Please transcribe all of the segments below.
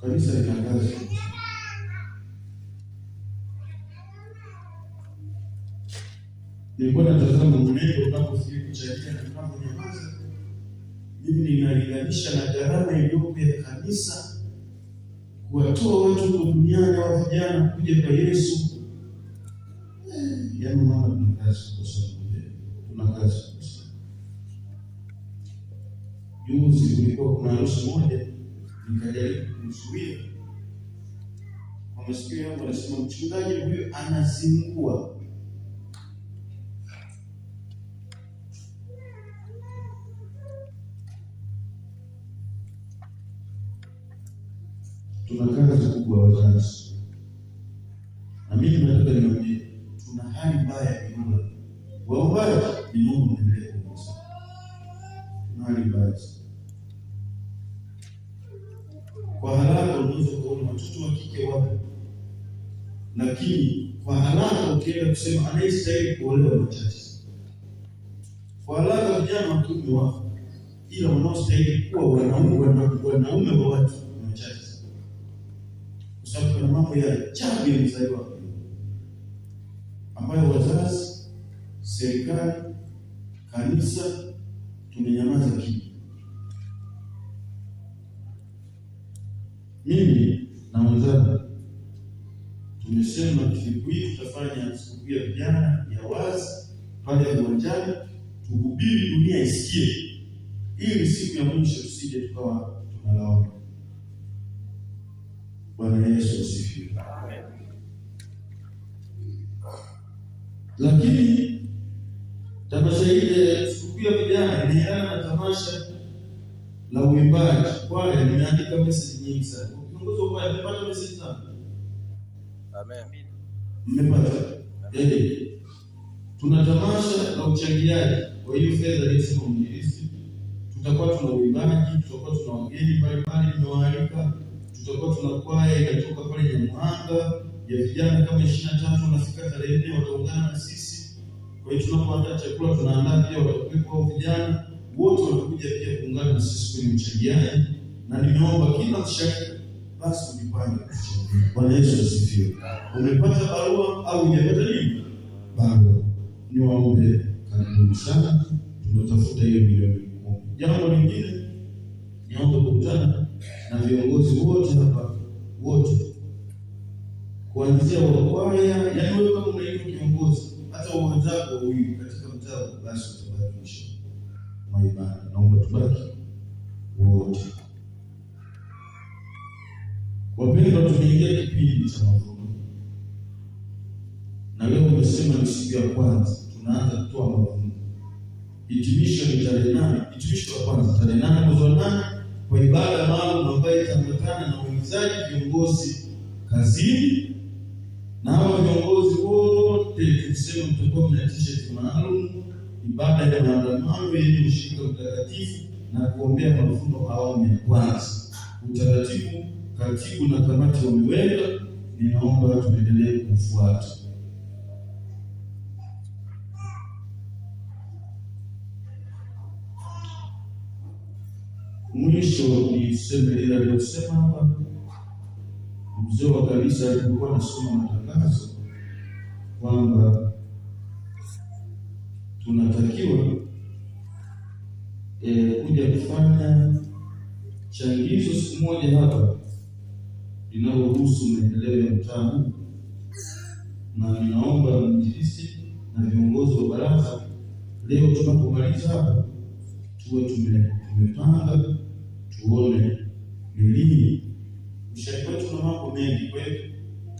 Kanisa lina kazi. Nilikuwa natazama mwenendo unapofikiri kuchangia na tunavyonyamaza. Mimi ninalinganisha na gharama iliyopo ya kanisa kuwatoa watu huko duniani wa vijana kuja kwa Yesu. Yaani mama, tuna kazi kubwa sana. Tuna kazi kubwa sana. Juzi kulikuwa kuna harusi moja, nikajaribu kumzuia. Kwa masikio yangu anasema mchungaji huyu anazingua. Tuna kazi kubwa wazazi. Na mimi nataka niwaambie, tuna hali mbaya ya kiroho. Waombaji ni Mungu mwendelee kuongoza. Tuna hali mbaya sana. Kwa haraka unaweza kuona watoto wa kike wapo, lakini kwa haraka ukienda kusema anayestahili kuolewa ni wachache. Kwa haraka vijana wa kiume wapo, ila wanaostahili kuwa wanaume wa watu ni wachache sana. Kwa sababu kuna mambo ya ajabu yamezaliwa ambayo wazazi, serikali, kanisa tumenyamaza kimya. Mimi na wenzangu tumesema siku hii tutafanya sikukuu ya vijana ya wazi pale uwanjani, tuhubiri dunia isikie, ili siku ya mwisho tusije tukawa tunalawama. Bwana Yesu asifiwe. Amen. Lakini tamasha ile sikukuu ya vijana inaendana na tamasha la uimbaji. Kwaya nimeandika message nyingi sana. Kiongozi wa kwaya, mmepata message sana? Amen. Mmepata? Tuna tamasha la uchangiaji. Kwa hiyo fedha aliyosema mwinjilisti, tutakuwa tuna uimbaji, tutakuwa tuna wageni mbalimbali nimewaalika, tutakuwa tuna kwaya inatoka pale Nyamuhanga ya vijana kama 23 wanafika tarehe 4 wataungana na sisi. Kwa hiyo tunapoandaa chakula tunaandaa pia watakuwepo hao vijana wote watakuja pia kuungana na sisi kwenye uchangiaji, na nimeomba kila mshirika basi ujipange kuchangia. Bwana Yesu asifiwe. Umepata barua au hujapata nini? Barua. Niwaombe karibuni sana, tunatafuta hiyo milioni 10. Jambo lingine niombe kukutana na viongozi wote hapa, wote kuanzia wa kwaya, yaani wewe kama unaitwa kiongozi, hata wenzako wawili katika mtaa, basi utabaki mwisho wa ibada. Naomba tubaki wote. Wapendwa, tumeingia kipindi cha mavuno, na leo umesema ni siku ya kwanza tunaanza kutoa mavuno. Hitimisho ni tarehe 8, hitimisho la kwanza tarehe 8 mwezi wa 8 kwa ibada maalum ambayo itaambatana na uingizaji viongozi kazini, na hawa viongozi wote tulisema mtakuwa mna t-shirt maalum, ibada ya maandamano yenye ushirika mtakatifu na kuombea mavuno awamu ya kwanza. Utaratibu katibu na kamati wameweka, ninaomba tuendelee kufuata. Mwisho niseme lile alilosema hapa mzee wa kanisa alipokuwa anasoma matangazo kwamba tunatakiwa kuja kufanya changizo siku moja hapa linalohusu maendeleo ya mtaa huu, na ninaomba mwinjilisti na viongozi wa baraza leo tunapomaliza hapa tuwe tumepanga tuone ni lini. Mshirika wetu na mambo mengi, kwa hiyo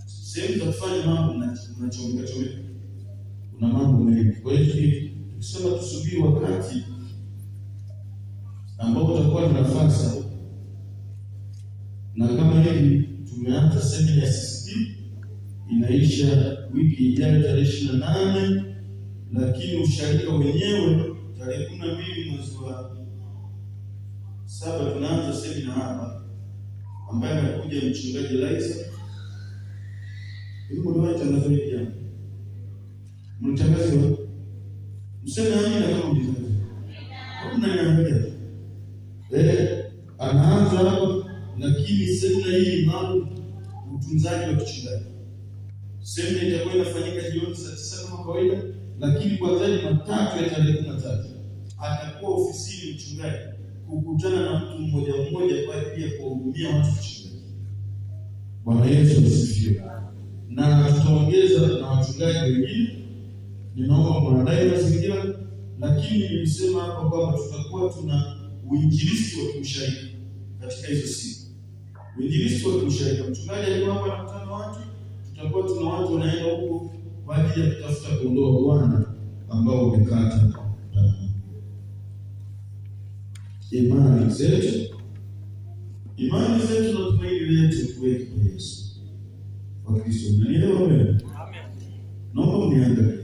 sehemu za kufanya mambo mnachomeka chomeka, kuna mambo mengi. Kwa hiyo tukisema tusubiri wakati ambao utakuwa na nafasi, na kama hivi tumeanza semina ya CCT inaisha wiki ijayo tarehe 28, lakini usharika wenyewe tarehe 12 mwezi wa 7 tunaanza semina hapa, ambaye anakuja mchungaji Liza. Hivi mliwahi tangazo hili jana? Mlitangaziwa? Mseme amina kama mlitangaziwa. Hakuna niangalia. Anaanza hapa, lakini Lakini semina hii ni maalum utunzaji wa kichungaji. Semina itakuwa inafanyika jioni saa 9 kama kawaida, lakini kuanzia Jumatatu ya tarehe 13 atakuwa ofisini mchungaji kukutana na mtu mmoja mmoja kwa ajili ya kuwahudumia watu kichungaji. Bwana Yesu asifiwe. Na tutaongeza na wachungaji wengine. Ninaomba mwanadae mazingira, lakini nilisema hapa kwamba tutakuwa tuna uinjilisti wa kiusharika katika hizo siku. Uinjilisti wa kiusharika, mchungaji alikuwa hapa anakutana na watu, tutakuwa tuna watu wanaenda huko kwa ajili ya kutafuta kondoo wa Bwana ambao wamekata tamaa. Imani zetu, imani zetu na tumaini letu tuweke kwa Yesu. Wakristo, mnanielewa wewe? Amen. Naomba mniangalie.